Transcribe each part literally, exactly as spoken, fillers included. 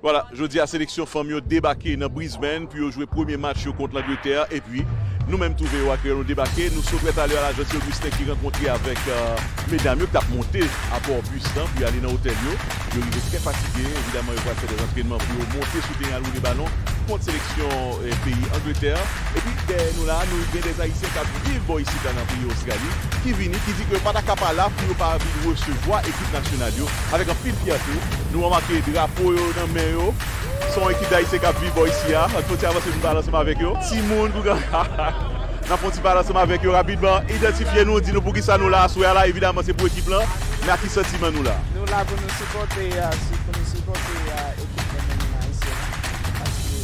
Vwala, jodi a seleksyon fanm yo debake nan Brisbane pou yo jwe premye match yo kont Langletè. Epi, nou menm tou V O A Kreyòl nou debake. Nou sot wè talè a Lajans Augustin ki rankontre avèk, euh, medam yo ki t ap monte a bò bis lan pou y ale nan otèl yo. Yo rive trè fatige. Evidaman, yo pral fè dè antrènman pou yo monte sou teren al woule balon kont seleksyon, eh, peyi Angletè. Epi dèyè nou la, nou gen dè Ayisyen k ap viv bò isit la nan peyi Ostrali, ki vini, ki di ke yo pa ta ka pa la pou yo pa vin resevwa ekip nasyonal yo avèk anpil fyète. Nou remake drapo yo nan men yo. Se yon ekip Ayisyen k ap viv bò isi a. N ap fè yon ti avanse pou n pale ansanm avèk yo. Timoun, pou n ap fè yon ti pale ansanm avèk yo rapidman. Idantifye nou, di nou poukisa nou la aswè a la. Evidaman, se pou ekip lan. Men ak ki santiman nou la? Nou la pou nou sipòte, a, si, pou nou sipòte, a, ekip nan men ayisyen an. Paske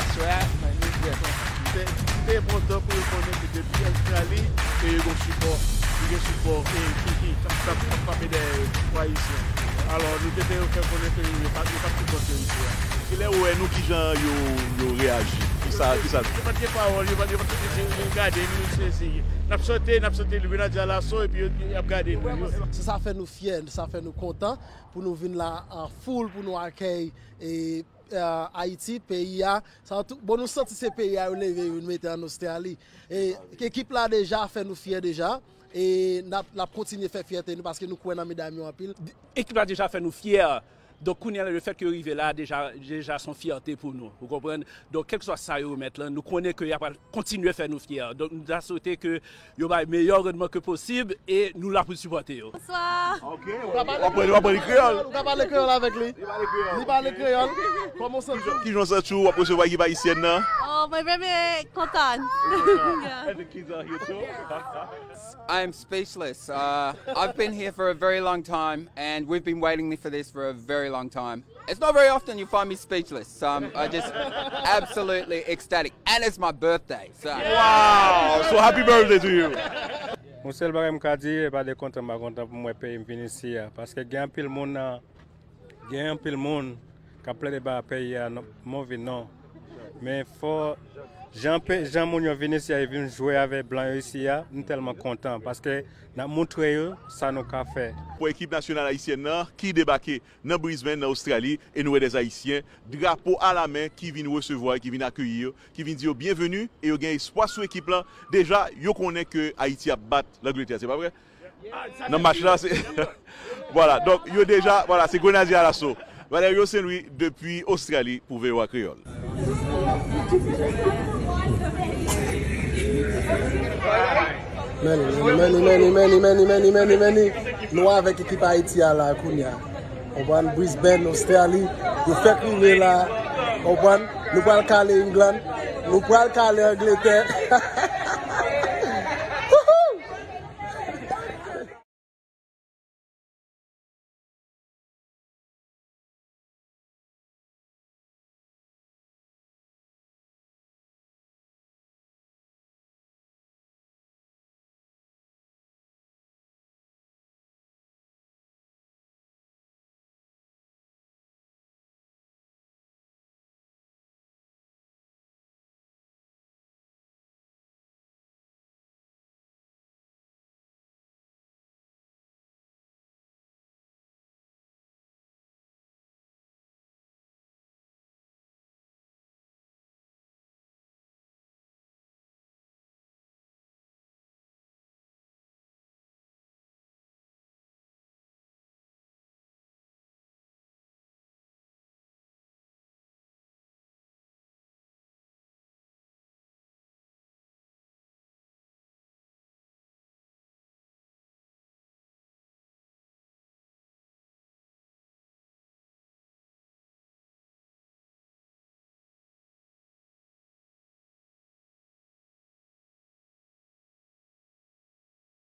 aswè a, nou trè kontan. M te, m te kontan pou yo konnen ke depi Ostrali, ke yo gen sipò, yo gen sipò, e, ki, ki, k ap, k ap, k ap frape dèyè yo, pou Ayisyen. Alò, nou te, te fè konnen ke yo pa, yo pa t sipòte yo isi a. Kilè ou wè nou, kijan yo, yo reyaji? Kisa, kisa? Yo pa t gen pawòl, yo pa t, yo pa t, yo, yo gade nou, se, se, n ap chante, n ap chante, Grenadye Alaso, epi yo, y ap gade nou. Se sa fè nou fyè, sa fè nou kontan pou nou vin la an foul, pou nou akèy, e, e, Ayiti, peyi a. Sa tou, bon, nou santi se peyi a yo leve, yo vin mete an Ostrali. E ekip la deja fè nou fyè deja. E n ap, n ap kontinye fè fyète nou paske nou kwè nan medam yo anpil. Ekip la deja fè nou fyè. Donk, kounye a, lefèt ke yo rive la, deja, deja se yon fyète pou nou. Ou konprann? Donk, kèlkeswa sa yo remèt lan, nou konnen ke y ap kontinye fè nou fyè. Donk, nou ta swete ke yo bay meyè randman ke posib e nou la pou sipòte yo. Bonswa. Ok, w ap pale, w ap pale kreyòl. Ou ka pale kreyòl avèk li. Li pale kreyòl. Li pale kreyòl. Kòman w santi w? Kijan w santi w ap resevwa ekip ayisyèn nan? Oh, mwen vrèman kontan. And the kids are here too. I am speechless. Uh, I've been here for a very long time, and we've been waiting for this for a very long time. It's not very often you find me speechless. Um, I just absolutely ecstatic. And it's my birthday, so. Wow! So happy birthday to you! Yon sèl bagay m ka di, e pa de kontan m pa kontan pou m wè peyi m vin isi a. Paske gen anpil moun nan, gen anpil moun k ap plede ba peyi a non, move non. Men fò, jan pe, jan moun yo vin isi a, yo vin jwe avèk blan yo isi a, m tèlman kontan. Paske n ap montre yo sa nou ka fè. Pou ekip nasyonal ayisyèn nan, ki debake nan Brisbane, nan Ostrali, e nou wè dè Ayisyen, drapo alamen, ki vin resevwa, ki vin akeyi yo, ki vin di yo byenveni, e yo gen espwa sou ekip lan. Deja, yo konnen ke Ayiti ap bat Langletè, se pa vre? Nan match la, se, vwala, donk, yo deja, vwala, se Grenadye Alaso. Valerio Saint-Louis depi Ostrali pou V O A Kreyòl. Meni, meni, meni. Nou avèk ekip Ayiti a la kounye a. Konprann, Brisbane, Ostrali, yo fèk rive la. Konprann, nou pral kale England, nou pral kale Angletè.